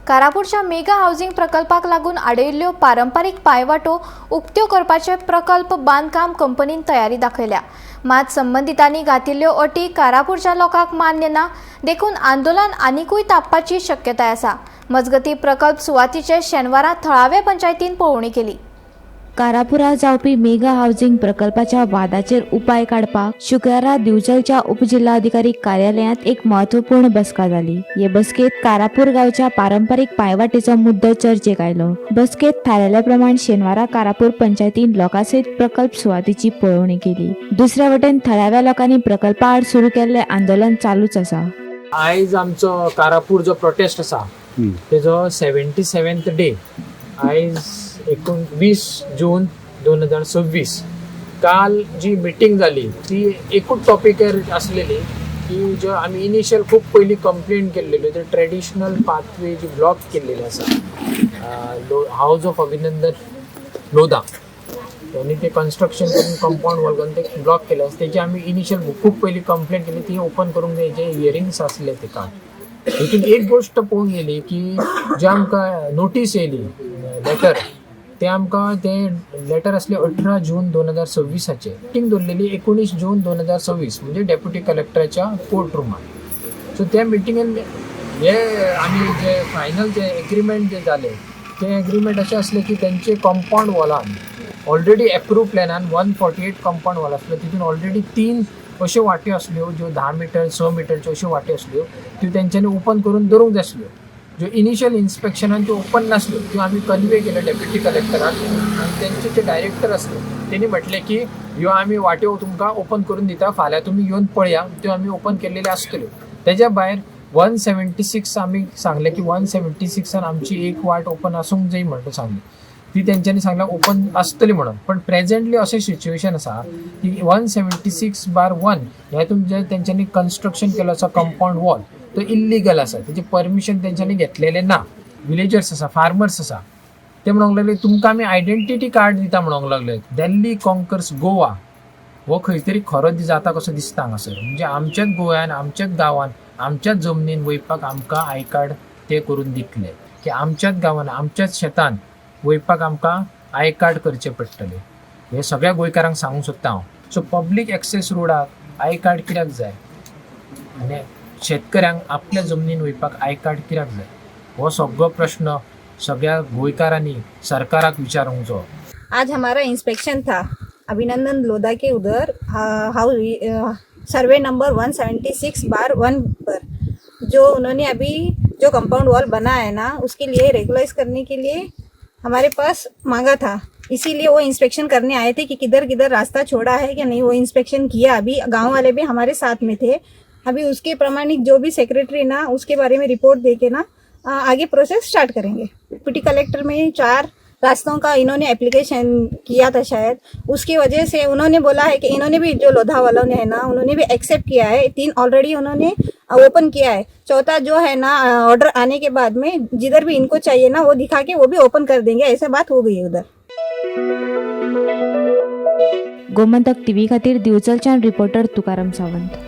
कारापूरच्या mega housing प्रकल्पाक लागून आडयल्ल्यो पारंपारीक पांयवाटो उक्त्यो करपाचे प्रकल्प बांदकाम कंपनीन तयारी दाखयल्या. मात संबंदितांनी घातिल्ल्यो अटी कारापूरच्या लोकांक मान्य ना, देखून आंदोलन आनिकूय तापपाची शक्यताय आसा. मजगती, प्रकल्प सुवातीचे शेनवारा थळावे पंचायतीन पळोवणी केली. कारापुरा जावपी मेगा हावसिंग प्रकल्पाच्या वादाचेर उपाय काडपाक शुक्रारा दिवचलच्या उपजिल्हाधिकारी कार्यालयांत एक म्हत्वपूर्ण बसका जाली. हे बसकेत कारापूर गांवच्या पारंपारीक पांयवाटेचो मुद्दो चर्चेक आयलो. बसकेत थारायल्या प्रमाण शेनवारा कारापूर पंचायतीन लोकांसयत प्रकल्प सुवातेची पळोवणी केली. दुसऱ्या वटेन थळाव्या लोकांनी प्रकल्पा आड सुरू केल्ले आंदोलन चालूच आसा. आयज आमचो कारापूर जो प्रोटेस्ट आसा, तेजो 77th day आयज, 19 जून 2026. काल जी मिटींग जाली ती एकूच टॉपिकार आसलेली की ज्यो आमी इनिशियल खूब पयलीं कंप्लेन केल्लेल्यो, त्यो ट्रेडिशनल पाथवे जी ब्लॉक केल्लेली आसा, हावज ऑफ अभिनंदन लोधा त्यांनी ते कन्स्ट्रक्शन करून कंपाऊंड वॉल करून ते ब्लॉक केले आसा. तेजी आमी इनिशियल खूब पयलीं कंप्लेन केली, ती ओपन करूंक जाय. जे हियरिंग्स आसले ते काल, हितून एक गोश्ट पळोवंक गेली की जे आमकां नोटीस येयली, लेटर, ते आमकां ते लेटर आसले 18 जून 2026आचे. मिटींग दवरलेली 19 जून 2026, म्हणजे डेप्युटी कलेक्टराच्या कोर्ट रुमात. सो त्या मिटिंगेन हे आमी जे फायनल जे एग्रीमेंट जे जाले, ते एग्रीमेंट अशें आसले की तेंचे कंपाऊंड वॉलान ऑलरेडी एप्रूव प्लॅनान 148 कंपाऊंड वॉल आसलो. तितून ऑलरेडी तीन अश्यो वाट्यो आसल्यो ज्यो 10 मिटर, 6 मिटरच्यो अश्यो वाट्यो आसल्यो, त्यो तेंच्यांनी ओपन करून दवरूंक जाय आसल्यो. ज्यो इनिशियल इन्स्पेक्शनान त्यो ओपन नासल्यो, त्यो आमी कन्वे केल्यो डेप्युटी कलेक्टराक आनी तेंचे जे डायरेक्टर आसले तेणी म्हटलें की ह्यो आमी वाट्यो तुमकां ओपन करून दिता, फाल्यां तुमी येवन पळया, त्यो आमी ओपन केल्लेल्यो आसतल्यो. तेज्या भायर 176 आमी सांगलें की 176आन आमची एक वाट ओपन आसूंक जाय म्हणून सांगली. ती तेंच्यांनी सांगलां ओपन आसतली म्हणून. पण प्रेझेंटली अशें सिच्युएशन आसा की 176/1 हे तुमचे तेंच्यांनी कन्स्ट्रक्शन केलो आसा कंपाऊंड वॉल, तो इल्लिगल आसा. तेजें परमिशन तेंच्यांनी घेतलेलें ना. विलेजर्स आसा, फार्मर्स आसा, ते म्हणूंक लागले तुमकां आमी आयडेंटिटी कार्ड दिता म्हणूंक लागले. दिल्ली कॉन्कर्स गोवा हो खंय तरी खरो जाता कसो दिसता हांगासर. म्हणजे आमच्याच गोव्यान, आमच्याच गांवान, आमच्याच जमनीन वयपाक आमकां I card ते करून दितले, की आमच्याच गांवान, आमच्याच शेतान वयपाक आमकां I card करचें पडटलें, हें सगळ्या गोंयकारांक सांगूंक सोदता हांव. सो पब्लीक एक्सेस रोडाक I card कित्याक जाय आनी शेतकऱ्यांक आपल्या जमनीन वयपाक I card कित्याक जाय, हो सगळो प्रश्न सगळ्या गोंयकारांनी सरकाराक विचारूंक जायो. आज हमारा इंस्पेक्शन था अभिनंदन लोधा के उधर, हाउस सर्वे नंबर 176/1 पर. जो उन्होंने अभी जो कंपाउंड वॉल बना है ना, उसके लिए रेगुलाइज करने के लिए हमारे पास मांगा था. इसीलिए वो इंस्पेक्शन करने आए थे कि किधर किधर रास्ता छोड़ा है कि नहीं. वो इंस्पेक्शन किया. अभी गांव वाले भी हमारे साथ में थे. अभी उसके प्रमाणिक जो भी सेक्रेटरी ना, उसके बारे में रिपोर्ट दे के ना आगे प्रोसेस स्टार्ट करेंगे. डिप्टी कलेक्टर में चार रास्तों का इन्होंने एप्लीकेशन किया था शायद, उसकी वजह से उन्होंने बोला है कि इन्होंने भी, जो लोधा वालों ने है ना, उन्होंने भी एक्सेप्ट किया है. तीन ऑलरेडी उन्होंने ओपन किया है. चौथा जो है ना, ऑर्डर आने के बाद में जिधर भी इनको चाहिए ना, वो दिखा के वो भी ओपन कर देंगे, ऐसा बात हो गई है उधर. गोमंतक टीव्ही खातीर दिवचलच्यान रिपोर्टर तुकाराम सावंत.